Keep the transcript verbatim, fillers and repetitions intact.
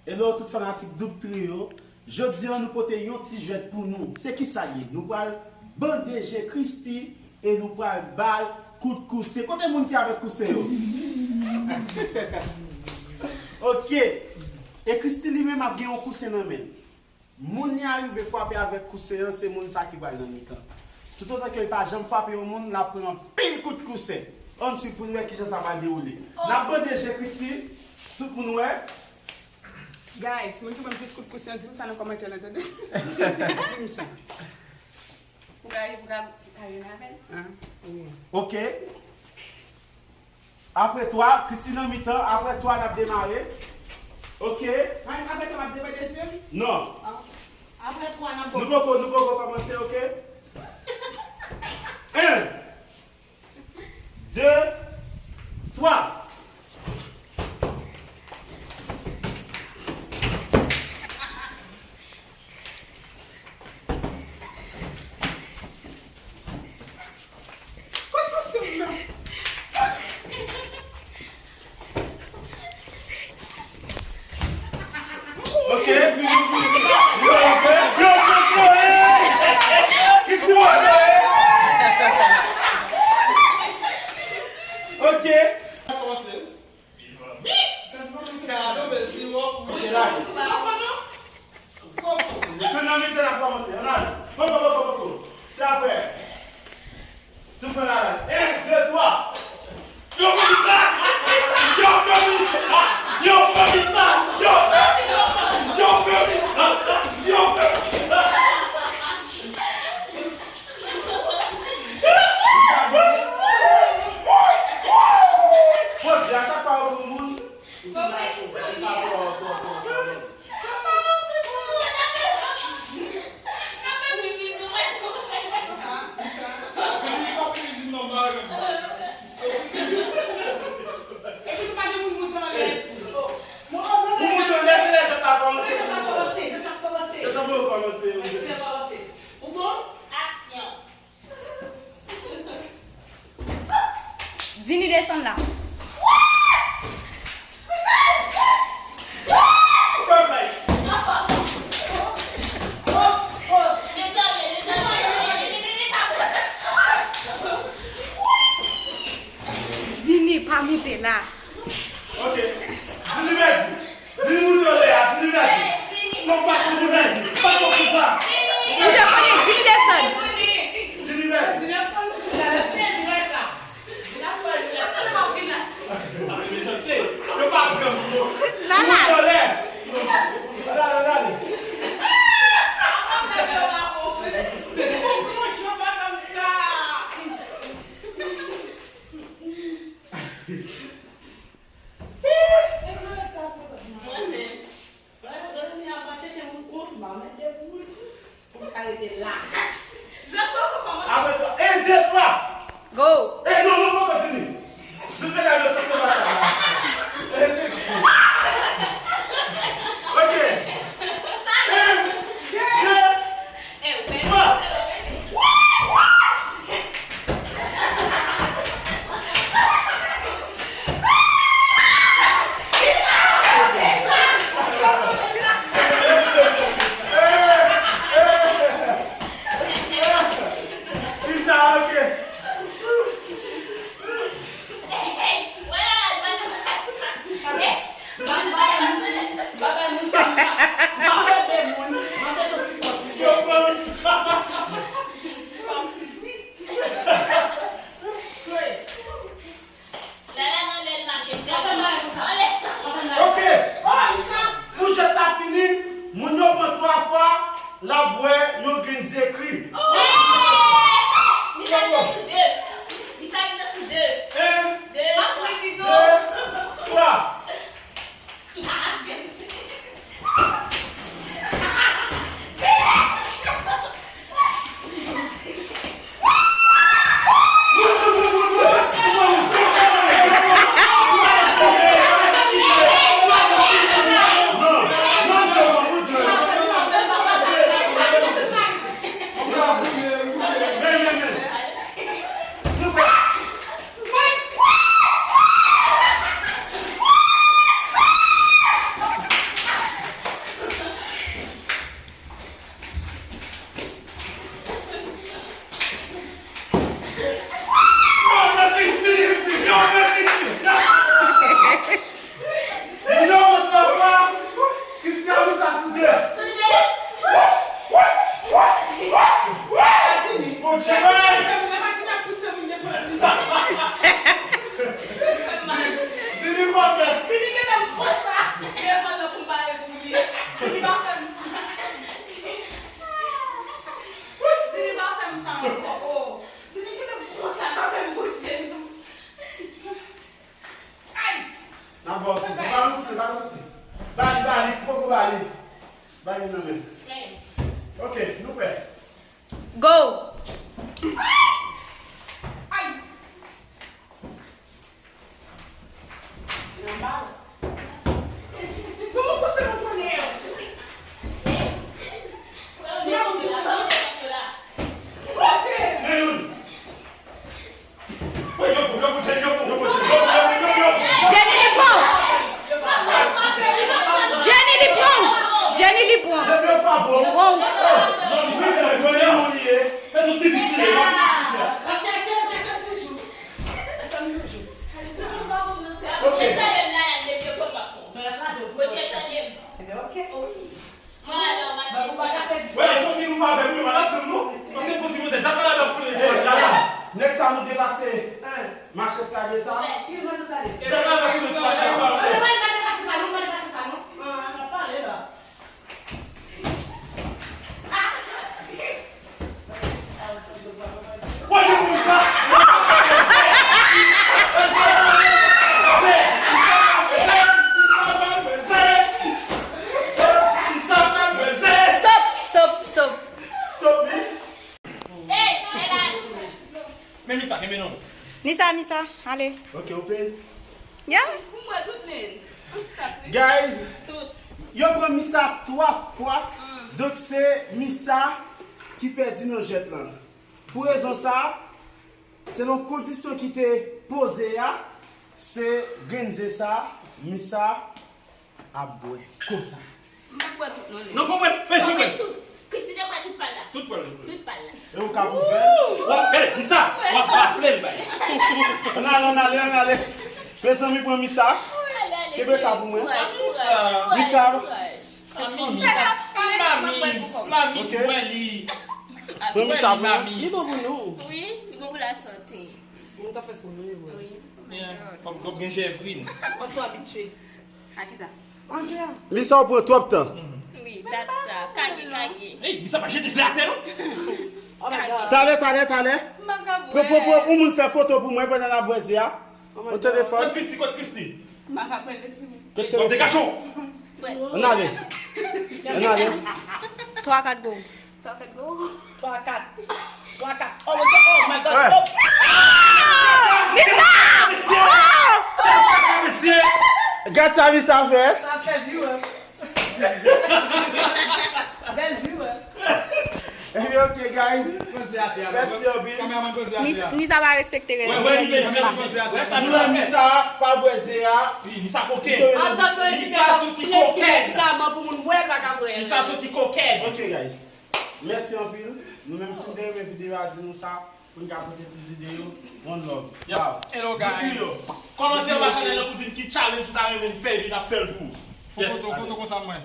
Hello tout fanatik Doub Trio. Jodi a nou pote yon ti jwèt pou nou. Se kisa l ye? Nou pral bande je Christie e nou pral ba l kout kousen. Kote moun ki avèk kousen yo? Ok. E Christie li menm ap gen yon kousen nan men l. Moun li arive frape avèk kousen an, se moun sa ki pral nan mitan. Toutotan ke l pa janm frape yon moun, l ap pran anpil kout kousen. Ann swiv pou n wè kijan sa pral dewoule. N ap bande je Christie. Tout moun wè. Guys, moun ki ban m plis kout kousen an, di m sa nan kòmantè la, tande. Di m sa. Ou ka, ou ka, ou ka jwenn avè l? Ah, wi. Ok. Apre twa, Christie nan mitan, apre twa, n ap demare. Ok. Mwen, apre twa, m ap demare, di m? Non. Ah. Apre twa, n ap... Nou poko, nou poko kòmanse, ok? En, de, twa. Kot kousen m nan? Ok, vini, vini. Yo, yo, yo, yo, yo, yo. Kisi mwen? Ok. Kòmanse. Mete la. Tout nan mitan n ap kòmanse. Ann ale. Poko, poko, poko. Se apre. Tout pran la. En, de, twa. Yo, fè mi sa! Yo, fè mi sa! Yo, fè mi sa! Yo, fè mi sa! Yo, fè mi sa! Yo, fè mi sa! Poze, a chak fwa yo pran moun, Pou mouton lè, se lè jwèt la kòmanse pou mouton. Jwèt la pou yo kòmanse. Ou bon? Aksyon. Vini desann la. Konsa, devan l pou m pale pou li. Tini pa fè m sa. Tini pa fè m sa ankò. Oh. Tini kenbe m konsa, pa fè m bouje non. Ay! N ap ba w tou. Ba nou pouse, ba nou pouse. Ba li, ba li, ki poko ba li. Ba li nan men. Ok, nou prè. Go! Ay! Ay! Pou mwen pouse mwen konnen. Pou mwen pouse mwen. Kote? Men youn. Jenny li pran! Jenny li pran! Jenny li pran! Ok. Wè, e pou ki nou fè avè m, yo pa t ap pran nou. Paske pou di mwen, dakò la, n ap fè. Hey, gade, nèg sa nou depase mach eskalye sa. Dakò la, n ap fè sou mach la. Non, non, pa depase sa, non, pa depase sa, non. Ah, n ap pale la. Stop, stop, stop. Stop, wi. Men Misa, kenbe non. Misa, Misa, ale. Ok, ou peye? Yeah. Pou mwen, tout lens. Guys, yo pran Misa twa fwa. Donk, se Misa ki pèdi nan jwèt lan. Pou rezon sa, selon kondisyon ki te poze a, se grenn ze sa, Misa ap bwè konsa. M pa bwè tout non, Lens. Non, fò bwè, men fò bwè. Tout. Christine bwè tout pal la. Tout pal, tout pal. Tout pal la. E ou ka pou fè? W ap, gade, Misa, w ap bafle l bay. Ann ale, ann ale, ann ale. Mezanmi, pran Misa. Kenbe sa pou mwen. Kouraj, kouraj, kouraj. Misa. Mamis, mamis, mamis, bwè li. Pran Misa pou mwen. Li bon pou nou. Wi, li bon pou lasante. Moun ka fè sou nou, wi. Wi. Kòm, kòm gen jèvrin. Mwen twò abitye. A ki sa? Manje a. Misa, ou pran twòp tan. Wi, dat sa. Kage, kage. Ey, Misa pa jete zle atè non. Oh my God. Talè, talè, talè. Pran, pran, pran, yon moun fè foto pou mwen pandan n ap bwè ze a. On telefòn. Kot Christy, kot Christy? M pa ka pran l, timoun. Kot telefòn? Ann ale. Ann ale. Twa, kat, go. Twa, kat, go. Twa, kat. Twa, kat. Oh, mon Dieu, oh my God. Oh. Misa! Oh! Gad sa Misa fè. Sa fè view, hein. Bèl view, hein. Ebyen, ok, guys. Mèsi anpil. Mis-, Misa pa respekte règ. Nou wè Misa pa bwè ze a. Misa kokenn. Misa soti kokenn. Medikaman pou moun bwè, l pa ka bwè. Misa soti kokenn. Ok, guys. Mèsi anpil. Nou menm, si n te renmen videyo a, di nou sa. Pou n ka pote plis videyo, one love. Yo, hello guys. Kòmante anba chanèl la pou di n ki challenge ou ta renmen n fè epi n ap fè l pou ou. Fon foto, foto konsa mwen.